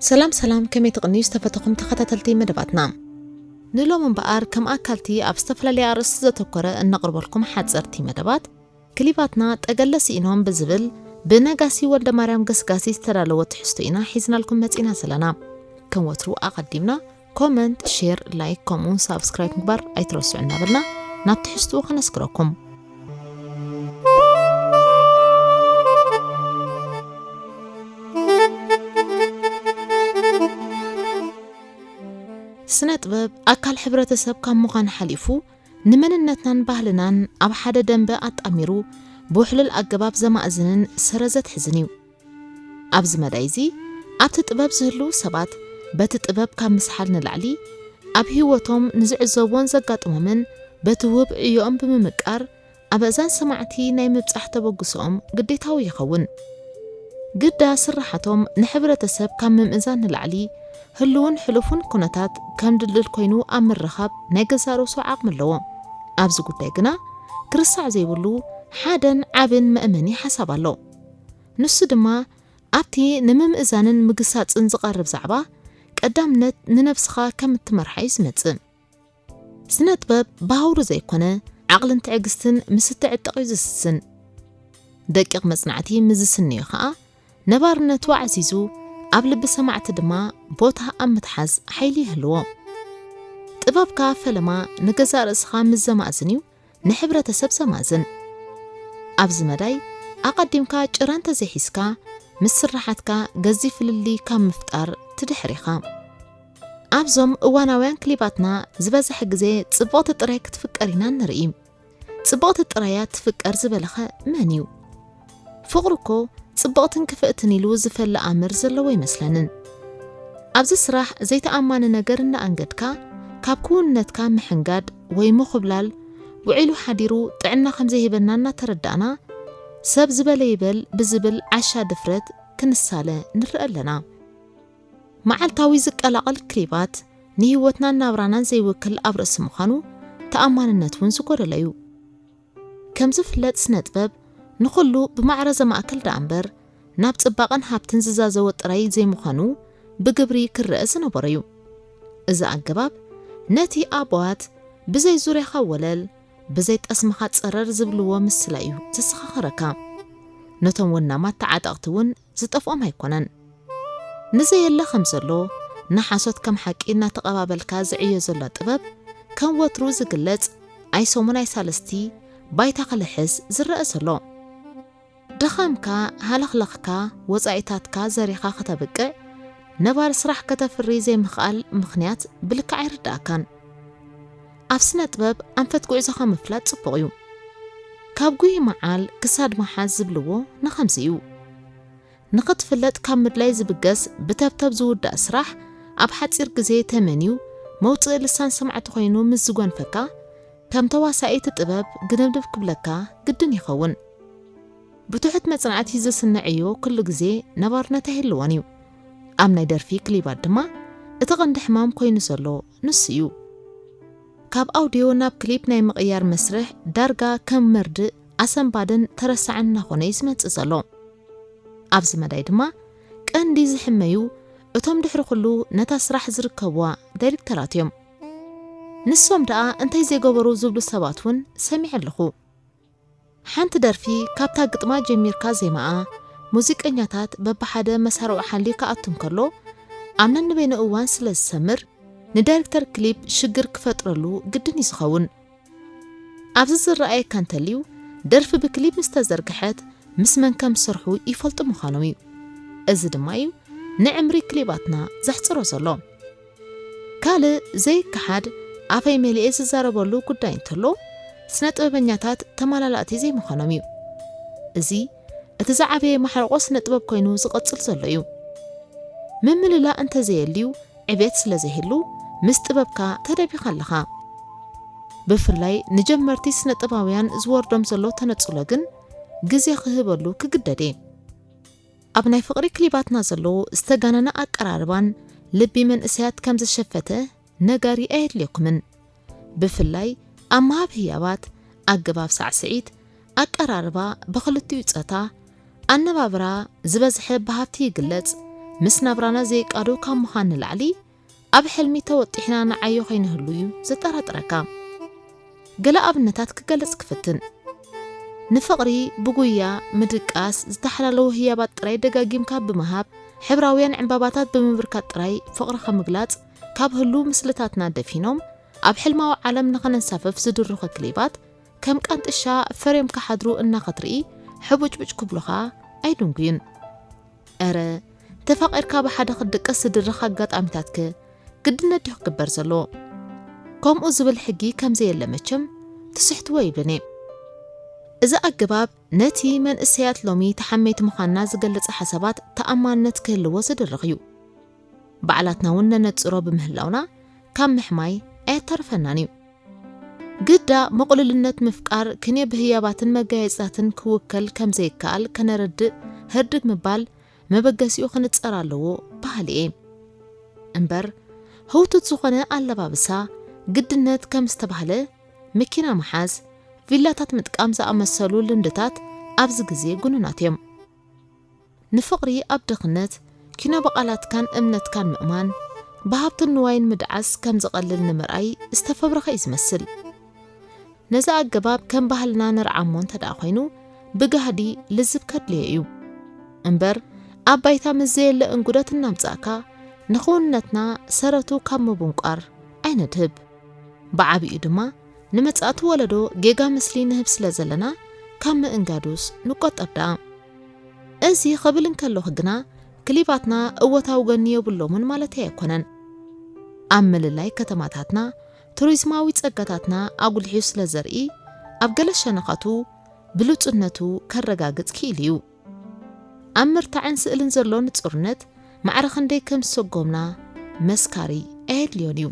ሰላም ሰላም፣ ከመይ ትቕንዩ ዝተፈተኹም ተኸታተልቲ መደባትና? ንሎም እምበኣር ከም ኣካልቲ ኣብ ዝተፈላለየ ኣርእስቲ ዘተኮረ እነቕርበልኩም ሓጸርቲ መደባት፣ ክሊባትና ጠገለ ስኢኖም ብዝብል ብነጋሲ ወልደ ማርያም ገስጋሲ ዝተዳለወ ትሕዝቶ ኢና ሒዝናልኩም መጺና ዘለና። ከም ወትሩ ኣቐዲምና ኮመንት፣ ሼር፣ ላይክ ከምኡውን ሳብስክራይብ ምግባር ኣይትረስዑ እናበልና ናብ ትሕዝትኡ ከነስክረኩም። ስነ ጥበብ ኣካል ሕብረተሰብ ካብ ምዃን ሓሊፉ ንመንነትናን ባህልናን ኣብ ሓደ ደንበ ኣጣሚሩ ብውሕሉል ኣገባብ ዘማእዝንን ሰረ ዘትሕዝን እዩ። ኣብዚ መዳይ እዚ ኣብቲ ጥበብ ዝህልዉ ሰባት በቲ ጥበብ ካብ ምስሓል ንላዕሊ ኣብ ህይወቶም ንዝዕዘብዎን ዘጋጥሞምን በቲ ውብ ዕዮኦም ብምምቃር ኣብ ኣእዛን ሰማዕቲ ናይ ምብጻሕ ተበግሶኦም ግዴታዊ ይኸውን። ግዳ ስርሓቶም ንሕብረተሰብ ካብ ምምእዛን ንላዕሊ ህልውን ሕሉፉን ኩነታት ከም ድልድል ኮይኑ ኣብ ምርኻብ ናይ ገዛእ ርእሱ ዓቕሚ ኣለዎ። ኣብዚ ጉዳይ ግና ክርሳዕ ዘይብሉ ሓደን ዓብን መእመኒ ሓሳብ ኣሎ። ንሱ ድማ ኣብቲ ንምምእዛንን ምግሳጽን ዝቐርብ ዛዕባ ቀዳምነት ንነብስኻ ከም እትመርሓ እዩ ዝመጽእ። ስነ ጥበብ ብሃውሪ ዘይኮነ ዓቕልን ትዕግስትን ምስ እትዕጠቕ እዩ ዝስስን። ደቂቕ መጽናዕቲ ምስ ዝስንዮ ኸኣ ነባርነቱ ኣዕዚዙ ኣብ ልቢ ሰማዕቲ ድማ ቦታ ኣብ ምትሓዝ ሓይሊ ይህልዎ። ጥበብካ ፈለማ ንገዛእ ርእስኻ ምስ ዘማእዝን እዩ ንሕብረተሰብ ዘማዝን። ኣብዚ መዳይ ኣቐዲምካ ጭራ እንተዘይሒዝካ ምስ ስርሓትካ ገዚፍ ፍልልይ ካብ ምፍጣር ትድሕር ኢኻ። ኣብዞም እዋናውያን ክሊባትና ዝበዝሕ ግዜ ጽብቕቲ ጥራይ ክትፍቀር ኢና ንርኢ። ጽብቕቲ ጥራያ ትፍቀር ዝበለኸ መን እዩ? ፍቕሪ እኮ ጽብቕትን ክፍእትን ኢሉ ዝፈሊ ኣምር ዘለዎ ኣይመስለንን። ኣብዚ ስራሕ ዘይተኣማኒ ነገር እናኣንገድካ ካብ ክውንነትካ ምሕንጋድ ወይ ምኹብላል ውዒሉ ሓዲሩ ጥዕና ከም ዘይህበና እናተረዳእና ሰብ ዝበለ ይበል ብዝብል ዓሻ ድፍረት ክንሳለ ንረአ ኣለና። መዓልታዊ ዝቀላቐል ክሊባት ንህይወትናን ናብራናን ዘይውክል ኣብ ርእሲ ምዃኑ ተኣማንነት እውን ዝጎደሎ እዩ። ከም ዝፍለጥ ስነ ጥበብ ንኹሉ ብማዕረ ዘማእክል ደኣ እምበር ናብ ጽባቐን ሃብትን ዝዛዘወ ጥራይ ዘይምዃኑ ብግብሪ ክረአ ዝነበሮ እዩ። እዚ ኣገባብ ነቲ ኣቦዋት ብዘይ ዙርያኻ ወለል ብዘይ ጠስምኻ ጸረር ዝብልዎ ምስላ እዩ ዘሰኻኽረካ። ነቶም ወናማት ተዓጠቕቲ እውን ዝጠፍኦም ኣይኮነን። ንዘየለ ከም ዘሎ ንሓሶት ከም ሓቂ እናተቐባበልካ ዝዕዮ ዘሎ ጥበብ ከም ወትሩ ዝግለጽ ኣይ ሰሙን ኣይ ሳልስቲ ባይታ ክልሕስ ዝረአ ዘሎ። ድኻምካ ሃለኽለኽካ ወጻኢታትካ ዘሪኻ ከተብቅዕ ነባሪ ስራሕ ከተፍሪ ዘይምኽኣል ምኽንያት ብልክዕ ኣይርዳእካን። ኣብ ስነ ጥበብ ኣንፈት ጉዕዞኻ ምፍላጥ ጽቡቕ እዩ። ካብ ጉሂ መዓል ክሳድ መሓዝ ዝብልዎ ንኸምዚ እዩ። ንኽትፍለጥ ካብ ምድላይ ዝብገስ ብተብተብ ዝውዳእ ስራሕ ኣብ ሓጺር ግዜ ተመንዩ መውጽኢ ልሳን ሰማዕቲ ኮይኑ ምስ ዝጎንፈካ ከም ተዋሳኢ እቲ ጥበብ ግድብድብ ክብለካ ግድን ይኸውን። ብትሑት መጽናዕቲ ዝስነ ዕዮ ኩሉ ግዜ ነባርነት ኣይህልዎን እዩ። ኣብ ናይ ደርፊ ክሊባት ድማ እቲ ቀንዲ ሕማም ኮይኑ ዘሎ ንሱ እዩ። ካብ ኣውድዮ ናብ ክሊፕ ናይ ምቕያር መስርሕ ዳርጋ ከም መርድእ ኣሰንባድን ተረሳዕን እናኾነ እዩ ዝመጽእ ዘሎ። ኣብዚ መዳይ ድማ ቀንዲ ዝሕመዩ እቶም ድሕሪ ኩሉ ነታ ስራሕ ዝርከብዋ ዳይሬክተራት እዮም። ንሶም ደኣ እንታይ ዘይገበሩ ዝብሉ ሰባት እውን ሰሚዐ ኣለኹ። ሓንቲ ደርፊ ካብታ ግጥማ ጀሚርካ ዜማኣ፣ ሙዚቀኛታት በብሓደ መሳርዑ ሓልዩ ክኣቱ እንከሎ፣ ኣብ ነንበይኑ እዋን ስለ ዝሰምር፣ ንዳይሬክተር ክሊፕ ሽግር ክፈጥረሉ ግድን እዩ ዝኸውን። ኣብዚ ዝረኣየካ እንተልዩ፣ ደርፊ ብክሊፕ ምስ ተዘርግሐት ምስ መን ከም ዝሰርሑ ይፈልጡ ምዃኖም እዩ። እዚ ድማ እዩ ንዕምሪ ክሊባትና ዘሕጽሮ ዘሎ። ካልእ ዘይከሓድ ኣፈይ መሊኤ ዝዛረበሉ ጉዳይ እንተሎ፣ ስነ ጥበበኛታት ተመላላእቲ ዘይምዃኖም እዩ። እዚ እቲ ዝዓበየ ማሕረቆ ስነ ጥበብ ኮይኑ ዝቐጽል ዘሎ እዩ። ምምልላእ እንተዘየልዩ ዕቤት ስለ ዘይህሉ ምስ ጥበብካ ተደቢኻ ኣለኻ። ብፍላይ ንጀመርቲ ስነ ጥበባውያን ዝወርዶም ዘሎ ተነጽሎ ግን ግዜ ክህበሉ ክግደድ እየ። ኣብ ናይ ፍቕሪ ክሊባትና ዘሎ ዝተጋነነ ኣቀራርባን ልቢ መንእሰያት ከም ዝሸፈተ ነጋሪ ኣየድልየኩምን። ብፍላይ ኣብ ምሃብ ህያባት፣ ኣገባብ ሳዕስዒት፣ ኣቀራርባ ብኽልቲኡ ጾታ፣ ኣነባብራ ዝበዝሐ ብሃብቲ ይግለጽ። ምስ ናብራና ዘይቃዶ ካብ ምዃን ንላዕሊ፣ ኣብ ሕልሚ ተወጢሕና ንዓዮ ከይንህሉ እዩ ዘጠራጥረካ። ገለ ኣብነታት ክገልጽ ክፍትን። ንፍቕሪ ብጉያ ምድቃስ ዝተሓላለዉ ህያባት ጥራይ ደጋጊምካ ብምሃብ፣ ሕብራውያን ዕምባባታት ብምብርካት ጥራይ ፍቕርኻ ምግላጽ ካብ ህሉ ምስልታትና ደፊኖም፣ ኣብ ሕልማዊ ዓለም ንኸነንሳፍፍ ዝድርኹ ክሊባት፣ ከም ቃንጥሻ ፈርዮም ክሓድሩ እናኸትርኢ ሕቡጭቡጭ ክብሉኻ ኣይድንጉዩን። እረ፣ ተፋቒርካ ብሓደ ክትድቅስ ዝድርኽ ኣጋጣሚታትከ ግድነት ድዩ ክግበር ዘለዎ? ከምኡ ዝብል ሕጊ ከም ዘየለ መቸም ትስሕትዎ ይብልን እየ። እዚ ኣገባብ ነቲ መንእሰያት ሎሚ ተሓመይቲ ምዃንና ዝገልጽ ሓሳባት ተኣማንነት ክህልዎ ዝድርኽ እዩ። ባዕላትና እውን ነነጽሮ ብምህላውና ካብ ምሕማይ ኣየተርፈናን እዩ። ግዳ ምቕሉልነት ምፍቃር ክንዮ ብህያባትን መጋየጽታትን ክውከል ከም ዘይከኣል ከነረድእ ህርድግ ምባል መበገሲኡ ክንጸር ኣለዎ በሃሊ እየ። እምበር ህውቱት ዝኾነ ኣለባብሳ ግድነት ከም ዝተባህለ መኪና ምሓዝ፣ ቪላታት ምጥቃም ዝኣመሰሉ ልምድታት ኣብዚ ግዜ ግኑናት እዮም። ንፍቕሪ ኣብ ድኽነት፣ ኪኖ ብቓላትካን እምነትካን ምእማን፣ ብሃብትን ንዋይን ምድዓስ ከም ዝቐልል ንምርኣይ ዝተፈብረኸ እዩ ዝመስል። ነዚ ኣገባብ ከም ባህልና ንርዓሞ እንተ ደኣ ኮይኑ፣ ብጋህዲ ልዝብ ከድልዮ እዩ። እምበር ኣብ ባይታ ምስ ዘየለ እንጉደት እናምጻእካ ንኽውንነትና ሰረቱ ካብ ምቡንቋር ኣይነድህብ። ብዓቢኡ ድማ ንመጻእቲ ወለዶ ጌጋ ምስሊ ንህብ ስለ ዘለና ካብ ምእንጋዱስ ንቆጠብ ደኣ። እዚ ክብል እንከለኹ ግና ክሊባትና እወታዊ ገኒ የብሎምን ማለተይ ኣይኮነን። ኣብ ምልላይ ከተማታትና ቱሪዝማዊ ጸጋታትና ኣጉሊሑ ስለ ዘርኢ ኣብ ገለ ሸነኻቱ ብሉጽነቱ ከረጋግጽ ክኢሉ እዩ። ኣብ ምርታዕን ስእልን ዘሎ ንጹርነት ማዕረ ክንደይ ከም ዝሰጎምና መስካሪ ኣየድልዮን እዩ።